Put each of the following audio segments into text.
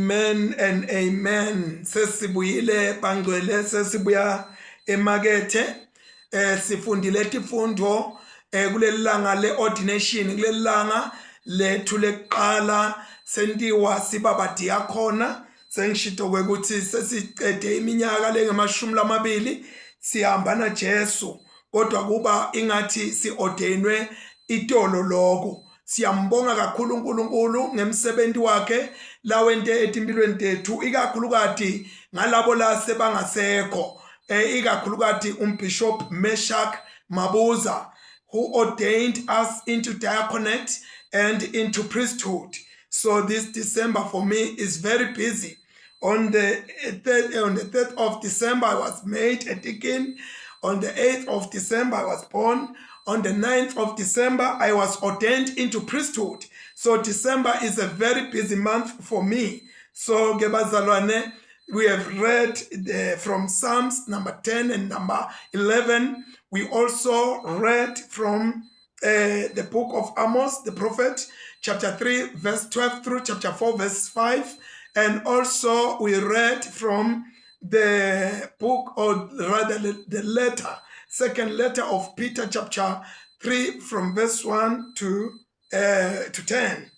Amen and amen. Sesibuyile bangcwele, sesibuya emakethe. Sifundile tifundo kuleli langa le-ordination, kuleli langa lethu lekuqala sentiwa siba badiyakhona. Sengishito kwekuthi sesicede iminyaka lengamashumi lamabili sihamba na Jesu, kodwa kuba ingathi siordainwe itolo lokho. Siyambonga kakhulu uNkulunkulu ngemsebenzi wakhe lawente etimpilweni tethu, ikakhulukati ngalabo la sebangasekho, ikakhulukati uMbishop Meshach Mabuza, who ordained us into diaconate and into priesthood. So this December for me is very busy. On the 3rd of December, I was made a deacon. On the 8th of December, I was born. On the 9th of December, I was ordained into priesthood. So December is a very busy month for me. So ke bazalwane, we have read from Psalms number 10 and number 11. We also read from the book of Amos, the prophet, chapter 3, verse 12 through chapter 4, verse 5. And also we read from the book, or rather the letter, second letter of Peter, chapter 3, from verse 1 to 10.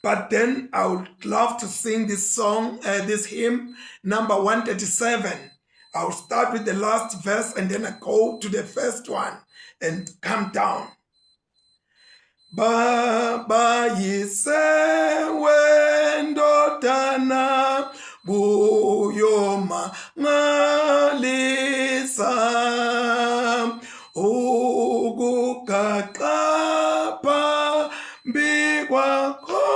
But then I would love to sing this song, this hymn, number 137. I'll start with the last verse and then I go to the first one and come down. Baba yise wendodana kuyomangalisa ukugaqa phambi kwakho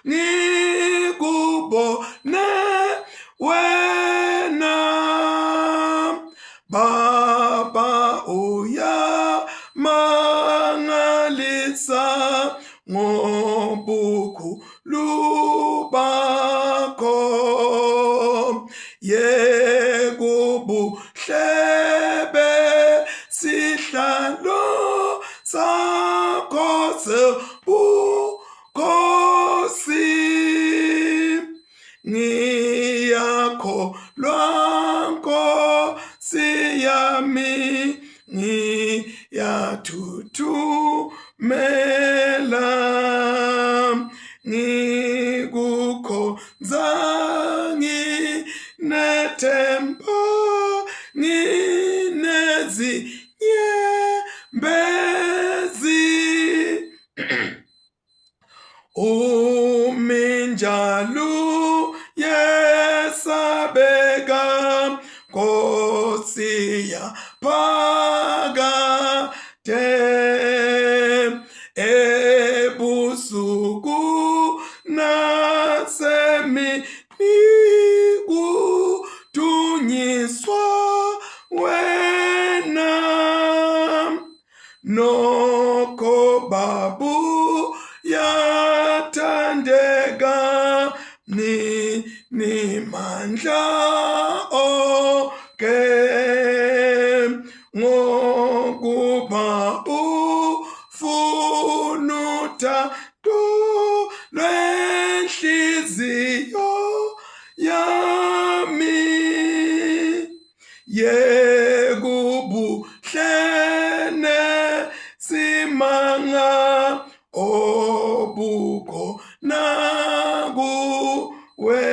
ngikubone wena. Baba uyamangalisa ngobukhulu bakho, yekubuhle besihlalo sakho sebukhosi. Ngiyakholwa Nkosi yami, ngiyathuthumela, ngikukhonza nginethemba, nginezinyembezi. Uminjalo yesabeka Nkosi yaphakade, ebusuku nasemini kudunyiswa wena. Nokho babu yathandeka ni mandla onke, ngokuba ufuna uthando lwenhliziyo yami, yekubuhlene simanga obukhona kuwe,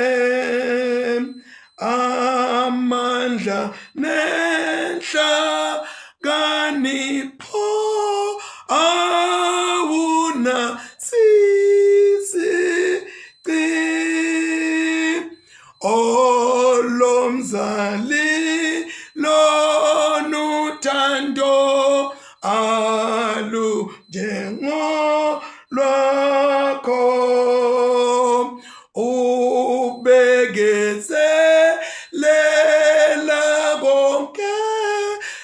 amandla nenhlakanipho awuna sisici, olomzali lonuthando alu njengolwakho, ubekezelela konke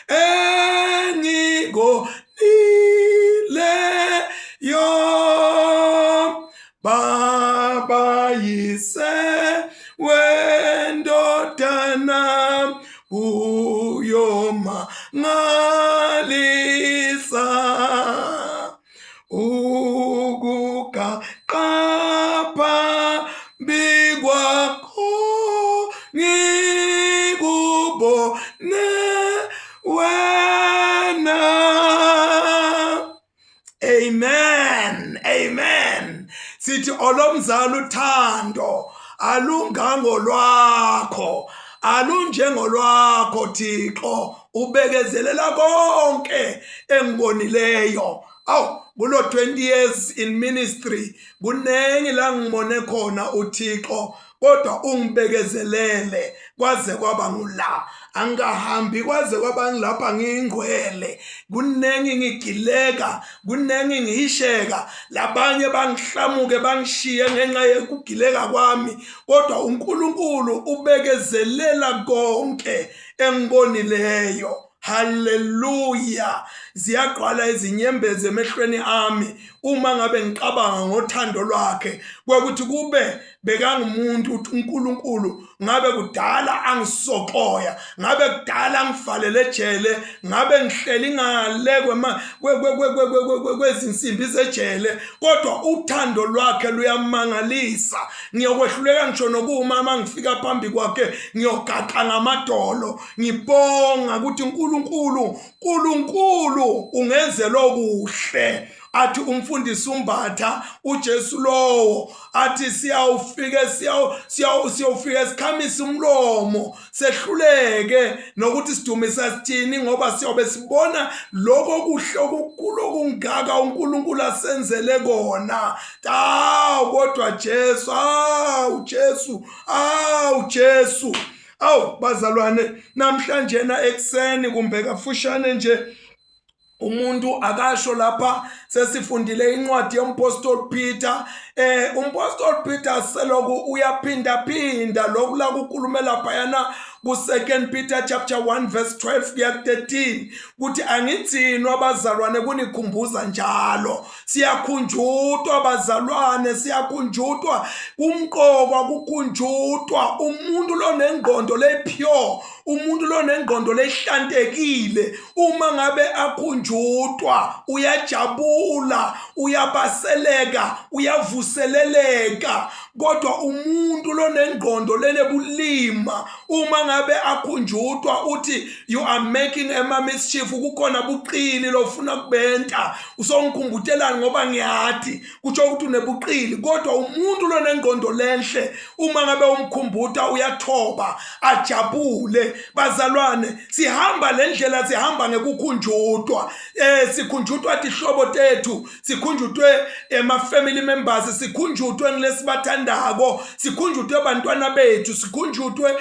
engikonileyo. Baba yise wendodana kuyomangalisa ukugaqa phambi Olomzali uthando alungangolwakho, alunjengolwakho Thixo, ubekezelela konke engibonileyo. Awu, kulo 20 years in ministry kunengi la ngibone khona uThixo, kodwa ungibekezelele kwaze kwaba ngula, angahambi kwaze kwaba ngilapha ngiyingcwele. Kunengi ngigileka, kunengi ngihisheka, labanye bangihlamuke bangishiye ngenxa yokugileka kwami, kodwa uNkulunkulu ubekezelela konke engibonileyo. Haleluya! Ziyagqwala izinyembezi emehlweni ami uma ngabe ngicabanga ngothando lwakhe, kwekuthi kube bekangumuntu uNkulunkulu ngabe kudala angisokoya, ngabe kudala angivalele ejele, ngabe ngihleli ngale kwezinsimbi zejele, kodwa uthando lwakhe luyamangalisa. Ngiyokwehluleka ngisho nokuma uma ngifika phambi kwakhe, ngiyogaxa ngamadolo ngibonga ukuthi uNkulunkulu, uNkulunkulu ungenzela okuhle. Athi umfundisi uMbatha, uJesu lowo, athi siyawufike siyawufika sikhamisa umlomo, sehluleke nokuthi sidumisa sithini, ngoba siyobe sibona lokho kuhle okukhulu okungaka uNkulunkulu asenzele kona. Awu kodwa Jesu, awu Jesu, awu Jesu. Awu bazalwane, namhlanje na ekuseni kumbe kafushane nje umuntu akasho lapha, sesifundile incwadi yompostoli Peter. Umpostoli Peter seloku uyaphinda phinda lokhu la kukhulumela phayana ku 2 Peter chapter 1 verse 12 kuya 13, kuthi angidzinwa abazalwane kunikhumbuza njalo. Siyakhunjutwa bazalwane, siyakhunjutwa, kumqokwa kukhunjutwa umuntu lonengqondo lepure, umuntu lonengqondo lehlantekile. Uma ngabe akhunjutwa uyajabula, uyabaseleka, uyavuseleleka. Kodwa umuntu lonengqondo lenebulima, uma ngabe akhunjutwa uthi you are making a mischief, kukhona buqili lofuna kubenta, usongikhumbuthelani ngoba ngiyati, kutsho ukuthi unebuqili. Kodwa umuntu lonengqondo lenhle, uma ngabe umkhumbuta uyathoba ajabule. Bazalwane, sihamba le ndlela, sihamba ngekukhunjutwa. Sikhunjutwa tihlobo tethu, sikhunjutwe ema family members, sikhunjutwe ngilesibathandako, sikhunjutwe abantwana bethu, sikhunjutwe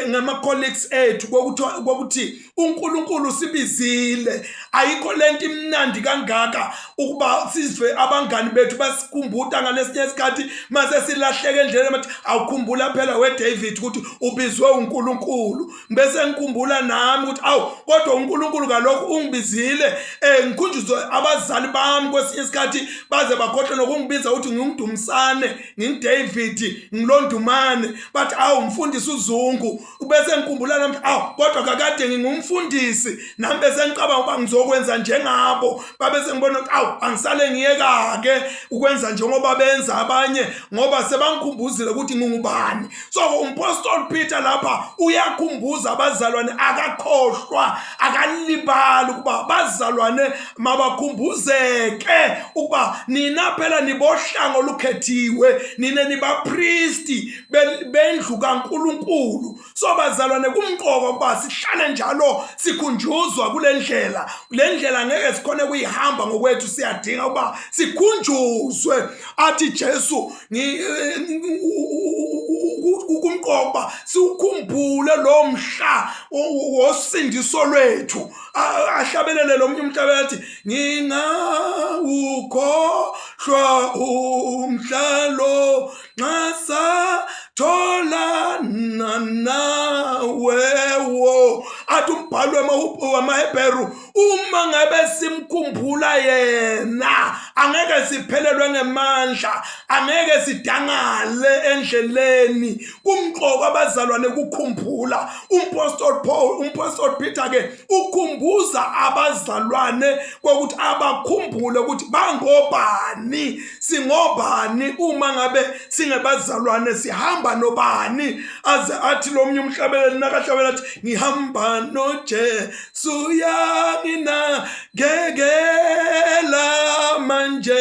ngama colleagues ethu, kokuthi uNkulunkulu sibizile. Ayikho lento imnandi kangaka ukuba sizwe abangani bethu basikhumbuta ngalesinye isikhathi mase silahleke endleleni, bathi awukhumbula phela we David ukuthi ubizwe uNkulunkulu. Bese ngikhumbula nami ukuthi awu kodwa uNkulunkulu kalokhu ungibizile. Ngikhunjuzwe abazali bami kwesinye isikhathi baze bakhohlwe nokungibiza ukuthi ngingudumsane, nginguDavid, ngilondumane, bathi awu mfundisi uZungu. Bese ngikhumbula nami awu kodwa kakade ngingumfundisi nami, bese ngicabanga ukuba ngizokwenza njengabo. Babe sengibona ukuthi awu angisale ngiyeka-ke ukwenza njengoba benza abanye, ngoba sebangikhumbuzile ukuthi ngingubani. So umpostoli Peter lapha uyakhumbuza abazalwane, akakhohlwa, akalibali ukuba bazalwane mabakhumbuzeke ukuba nina phela nibohlanga olukhethiwe, nina nibapristi bendlu kaNkulunkulu. So bazalwane, kumqoka ukuba sihlale njalo sikhunjuzwa kule ndlela. Le ndlela ngeke sikhone kuyihamba ngokwethu, siyadinga ukuba sikhunjuzwe. Athi Jesu kumqoka siwukhumbule lo mhla wosindiso lwethu. Ahlabelele lo mnye umhlabeleli athi ngingawukhohlwa umhla lo nxa satholana nawe wo. Athi umbhalo wamaHebheru, uma ngabe simkhumbula yena angeke siphelelwe ngemandla, angeke sidangale endleleni. Kumqoka abazalwane kukhumbula. Umpostoli Paul, umpostoli Peter ke ukhumbuza abazalwane kokuthi abakhumbule ukuthi bangobani, singobani uma ngabe singebazalwane, sihamba nobani. Aze athi lo mnye umhlabeleli nakahlabela athi ngihamba noJesu yangina ngekela. Manje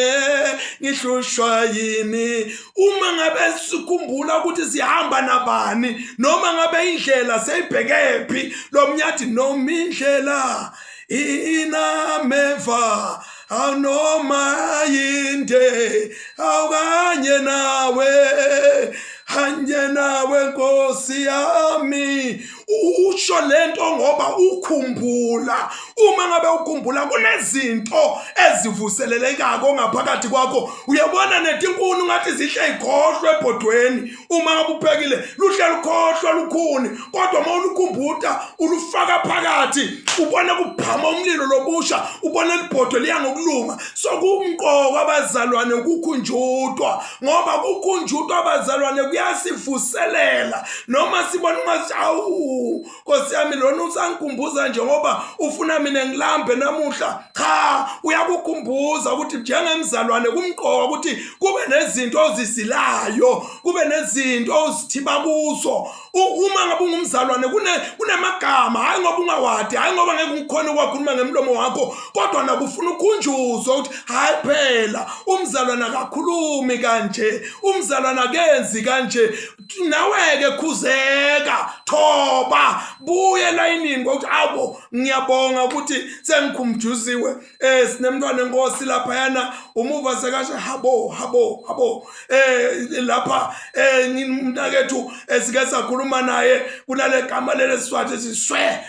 ngihlushwa yini? Uma ngabe sikhumbula ukuthi sihamba nabani, noma ngabe indlela seyibhekephi, lo mnyathi noma indlela inameva awunoma yinde, awukanye nawe, hanye nawe Nkosi yami. Usho lento ngoba ukhumbula. Uma ngabe ukhumbula, kunezinto ezivuselelekako ngaphakathi kwakho. Uyabona netinkuni ngathi zihle ikhohlwe ebhodweni. Uma ngabe uphekile luhle lukhohlwa lukhuni, kodwa uma ulukhumbuta ulufaka phakathi, ubona kuphama umlilo lobusha, ubona libhodwe liya ngokulunga. So kumqoka abazalwane ukukhunjutwa, ngoba kukhunjutwa abazalwane kuyasivuselela. Noma sibona ungathi awu Nkosi yami, lona usangikhumbuza nje ngoba ufuna mina ngilambe namuhla. Cha, uyakukhumbuza ukuthi njengemzalwane kumqoka ukuthi kube nezinto ozizilayo, kube nezinto ozithiba kuzo. Uma ngabe ungumzalwane kunemagama, hayi ngoba ungawadi, hayi ngoba ngeke ukhone ukwakhuluma ngemlomo wakho, kodwa nakufuna ukhunjuzwe ukuthi hayi phela umzalwane akakhulumi kanje, umzalwane akenzi kanje. Nawe-ke khuzeka, thoba, buye elayinini ngokuthi abo ngiyabonga ukuthi sengikhumjuziwe. Sinemntwana enkosi laphayana, umuva sekasho habo habo habo. Lapha mntakethu esike sakhuluma naye kunale gama lele Siswati siswe,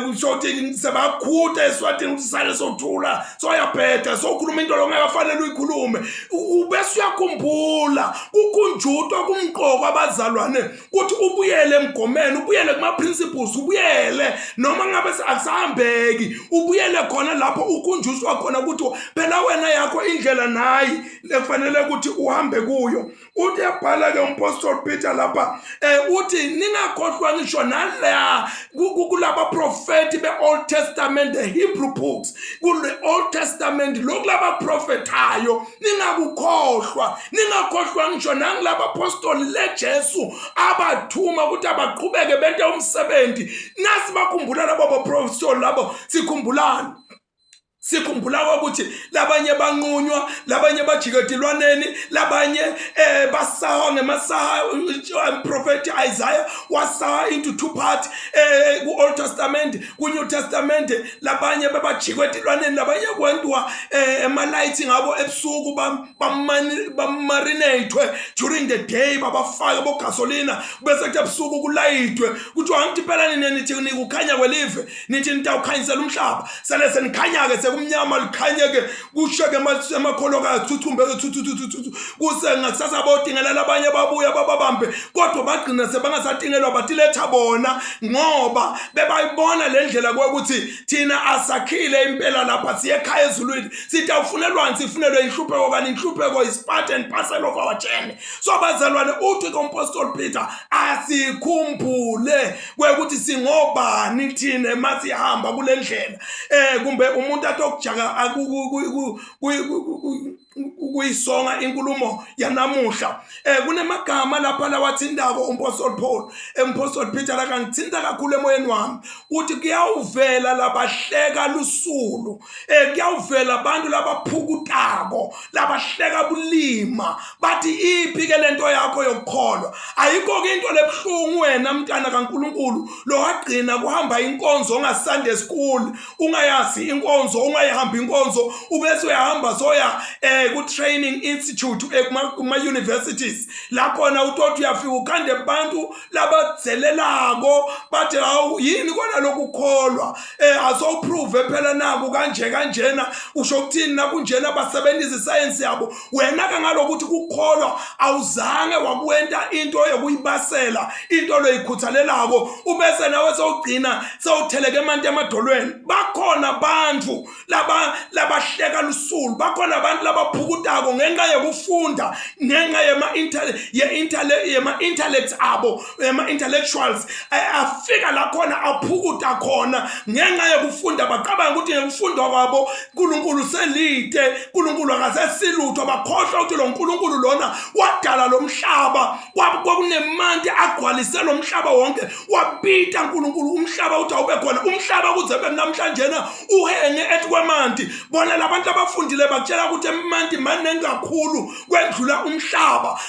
kusho ukuthi sebakhuta eSwatini ukuthi sale sothula, soyabheda, sokhuluma into longakafanele uyikhulume. Ubese uyakhumbula kukhunjutwa kumqoka abazalwane ukuthi ubuyele emgomeni, ubuyele kuma-principles, ubuyele noma ngabe akusahambeki, ubuyele khona lapho ukhunjuswa khona ukuthi phela wena yakho indlela nayi lekufanele ukuthi uhambe kuyo. Uthi yabhala-ke umpostoli Peter lapha, uthi ningakhohlwa ngisho nala kulaba profeti be-Old Testament, the Hebrew books, kule Old Testament lokhu labaprofethayo ningakukhohlwa, ningakhohlwa ngisho nangilaba apostoli le Jesu abathuma ukuthi abaqhubeke bente umsebenzi. Nasi bakhumbula labo baprofetoli labo, sikhumbulani? Sikhumbula ukuthi labanye banqunywa, labanye bajiketilwaneni, labanye basawa ngemasaha. Prophet Isaiah wasawa into two part ku Old Testament, ku New Testament. Labanye bebajikwetilwaneni, labanye kwentiwa emalights ngabo ebusuku, bamarinatwe during the day, babafake bogasolina, bese kuthi ebusuku kulayidwe, kuthiwa angithi phela nina nithi nikukhanya kwelive, nithi nitawukhanyisela umhlaba, sele senikhanya-ke sekumnyama, likhanye-ke kushe-ke emakholokazi thuthumbe-ke thuthuthuthu kuse ngakusasa botingela labanye babuya bababambe, kodwa bagcina sebangasatingelwa, batiletha bona ngoba bebayibona le ndlela kwekuthi thina asakhile impela lapha, siye ekhaya ezulwini, sitawufunelwani? Sifunelwe inhlupheko, kanti inhlupheko is part and parcel of our journey. So bazalwane, uthi kompostoli Peter asikhumbule kwekuthi singobani thina masihamba kule ndlela. Kumbe umuntu atokujaka kuyisonga inkulumo yanamuhla, kunemagama lapha lawathintako umpostoli Paul, umpostoli Peter, la kangithinta kakhulu emoyeni wami. Uthi kuyawuvela labahleka lusulu, kuyawuvela abantu labaphukutako, labahleka bulima, bathi iphi ke lento yakho yokukholwa? Ayikho ke into lebuhlungu wena mntana kaNkuluNkulu lo wagcina kuhamba inkonzo onga Sunday school, ungayazi inkonzo, ungayihambi inkonzo, ubese uyahamba soya ku training institute, kuma universities, la khona utothi uyafika ukhande abantu labadzelelako, bathi hawu yini kona lokukholwa, asoprove phela naku kanje kanjena, usho ukuthini nakunjena, basebenzisa isayensi yabo. Wena ke ngalokuthi kukholwa awuzange wakwenta into yokuyibasela, into loyikhuthalelako, ubese nawe sewugcina sewutheleke emanti emadolweni. Bakhona abantu labahleka lusulu, bakhona abantu labaphukutako ngenxa yokufunda, ngenxa yema-intellect abo, yema-intellectuals, afika la khona aphukuta khona ngenxa yokufunda, bacabanga ukuthi ngokufunda kwabo uNkulunkulu selide, uNkulunkulu akasesilutho. Bakhohlwa ukuthi lo nkulunkulu lona wadala lo mhlaba, kwakunemanti agcwalise lo mhlaba wonke, wabita uNkulunkulu umhlaba ukuthi awube khona umhlaba, kuze kube namhlanje na uhenge ethi kwamanti. Bona labantu abafundile bakutshela ukuthi Emanti maningi kakhulu kwendlula umhlaba.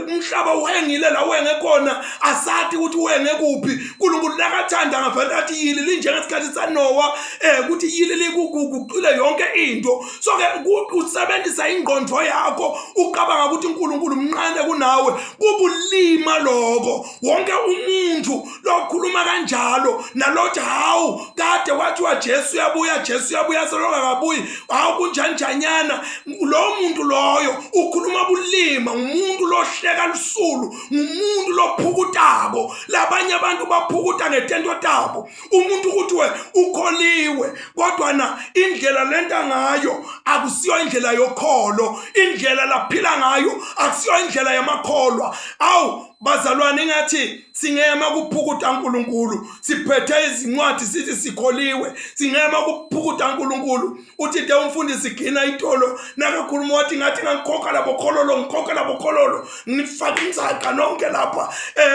Umhlaba uhengile la wenge khona, asathi ukuthi wenge kuphi. uNkulunkulu nakathanda ngavele athi yili linjengesikhathi saNoah, ukuthi yili likuguqile yonke into. So ke usebenzisa ingqondo yakho ucabanga ukuthi uNkulunkulu mncane kunawe, kubulima lokho. Wonke umuntu lokhuluma kanjalo nalothi hawu kade kwathiwa Jesu uyabuya, Jesu uyabuya, selokhu akabuyi, hawu kunjanjanyana, lo muntu loyo ukhuluma bulima. Ngumuntu lohleka lusulu, ngumuntu lophukutako. Labanye abantu baphukuta ngetento tabo. Umuntu ukuthi we ukholiwe, kodwa na indlela lenta ngayo akusiyo indlela yokholo, indlela laphila ngayo akusiyo indlela yamakholwa. Awu bazalwane, ingathi singema kuphukuta uNkulunkulu siphethe izincwadi sithi sikholiwe. Singema kuphukuta uNkulunkulu. Uthi de umfundisi gina itolo nakakhuluma wathi ngathi ngangikhokha labo khololo, ngikhokha labo khololo, ngifaka inzaqa nonke lapha.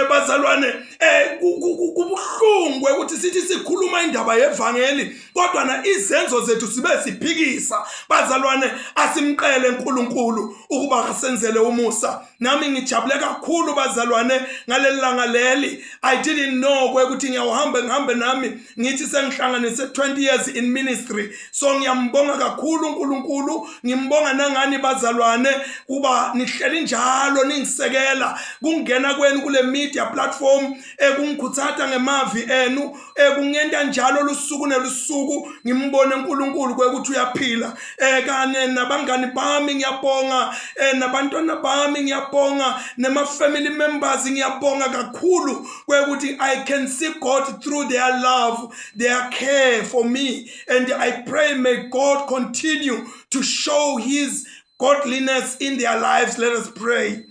Bazalwane, kubuhlungu ukuthi sithi sikhuluma indaba yevangeli kodwa na izenzo zethu sibe siphikisa. Bazalwane, asimqele uNkulunkulu ukuba asenzele umusa. Nami ngijabule kakhulu bazalwane ngaleli langa leli. I didn't know ukuthi ngiyawuhamba ngihambe nami ngithi sengihlanganise 20 years in ministry. So ngiyambonga kakhulu uNkulunkulu, ngimbonga nangani bazalwane kuba nihleli njalo ningisekela kungena kwenu kule media platform, ekungikhuthatha ngemavi enu, ekungenta njalo lusuku nelusuku ngimbone uNkulunkulu kwekuthi uyaphila. Kanye nabangani bami ngiyabonga, nabantwana bami ngiyabonga, nema family members ngiyabonga kakhulu kwekuthi I can see God through their love, their care for me, and I pray may God continue to show his godliness in their lives. Let us pray.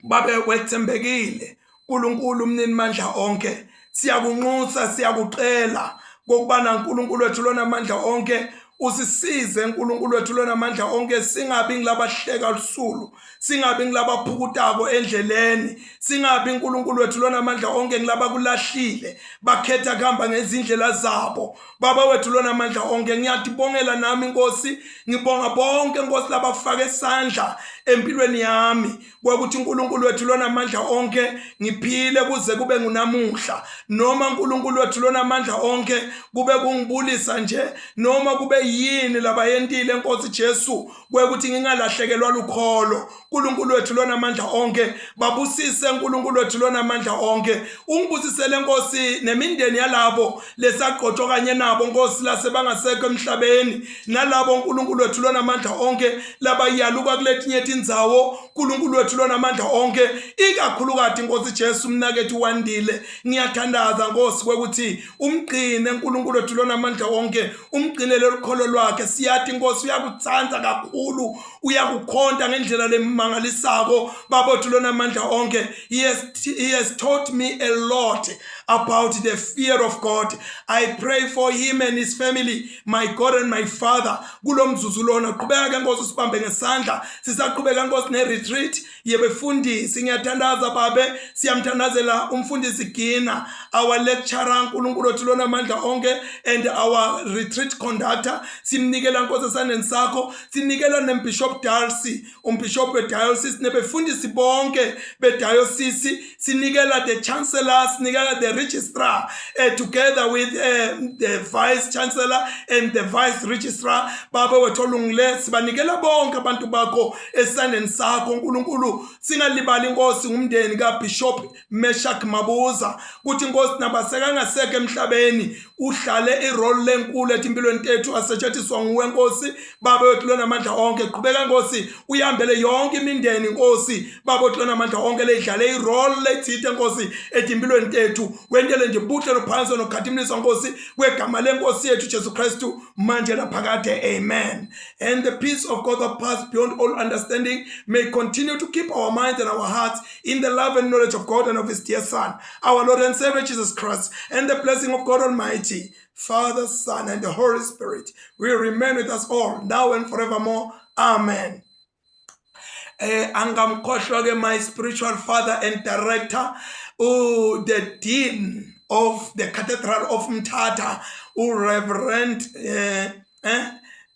Babe wethembekile, uNkulunkulu umnini mandla onke, siyakunxusa, siyakucela kokubana uNkulunkulu wethu lona mandla onke usisize. uNkulunkulu wethu lona mandla onke, singabi ngilabahleka lusulu, singabi ngilabaphukutako endleleni, singabi uNkulunkulu wethu lona mandla onke ngilaba kulahlile bakhetha kuhamba ngezindlela zabo. Baba wethu lona mandla onke, ngiyatibongela nami Nkosi, ngibonga bonke Nkosi labafaka isandla empilweni yami kwakuthi uNkulunkulu wethu lona mandla onke ngiphile kuze kube ngunamuhla. Noma uNkulunkulu wethu lona mandla onke kube kungibulisa nje, noma kube yini labayentile Nkosi Jesu kwekuthi ngingalahlekelwa lukholo, uNkulunkulu wethu lona mandla onke babusise. uNkulunkulu wethu lona mandla onke ungibusisele Nkosi nemindeni yalabo lesagqotshwa kanye nabo Nkosi lasebangasekho emhlabeni, nalabo uNkulunkulu wethu lona mandla onke labayaluka kuletinye tindzawo. uNkulunkulu wethu lona mandla onke, ikakhulukati Nkosi Jesu mnakethu wandile, ngiyathandaza Nkosi kwekuthi umgcine. uNkulunkulu wethu lona mandla onke umgcinele lukholo lwakhe. Siyathi Nkosi uyakutsandza kakhulu, uyakukhonta ngendlela lemangalisako. Baba wethu lona mandla onke, he has taught me a lot about the fear of God. I pray for him and his family, my God and my Father. Kulo mzuzu lona qhubeka ke Nkosi usibambe ngesandla sisaqhubeka Nkosi ne-retreat yebefundisi. Ngiyathandaza babe, siyamthandazela umfundisi Gina, our lecturer, uNkulunkulu wethu lona mandla onke, and our retreat conductor. Simnikela Nkosi esandleni sakho. Sinikela nembishop Darcy, umbishop we-diocese, nebefundisi bonke be-diocese. Sinikela the chancellor, sinikela the registrar, together with the vice chancellor and the vice registrar. Baba wethu olungile, sibanikela bonke abantu bakho esandleni sakho uNkulunkulu. Singalibali Inkosi ngumndeni kaBishop Meshak Mabuza, kuthi Inkosi nabasekangasekho emhlabeni uhlale irole lenkulu etimpilweni tethu, asetshentshiswa nguwe Nkosi. Baba wethu lona amandla onke, qhubeka Nkosi uyihambele yonke imindeni Nkosi. Baba wethu lona amandla onke leyidlale irole lethite Nkosi etimpilweni tethu, wentele nje buhle nophansi nokhathimliswa Nkosi kwegama lenkosi yethu Jesu Kristu manje naphakade, amen. And the peace of God that pass beyond all understanding may continue to keep our minds and our hearts in the love and knowledge of God and of his dear Son, our Lord and Savior Jesus Christ. And the blessing of God Almighty, Father, Son, and the Holy Spirit will remain with us all now and forevermore. Amen. Angamkhohlwa ke my spiritual father and director, oh, the dean of the Cathedral of Mthatha, uReverend the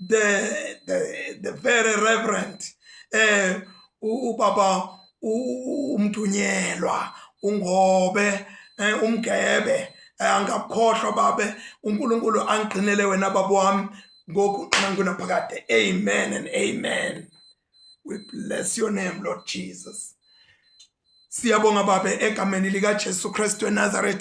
the the very reverend eh ubaba umthunyelwa ungobe eh, umgebe eh, angakukhohlwa babe uNkulunkulu angigcinele wena baba wami ngoku nangunaphakade. Amen and amen. We bless your name, Lord Jesus. Siyabonga babe egameni lika Jesu Kristu eNazaretha.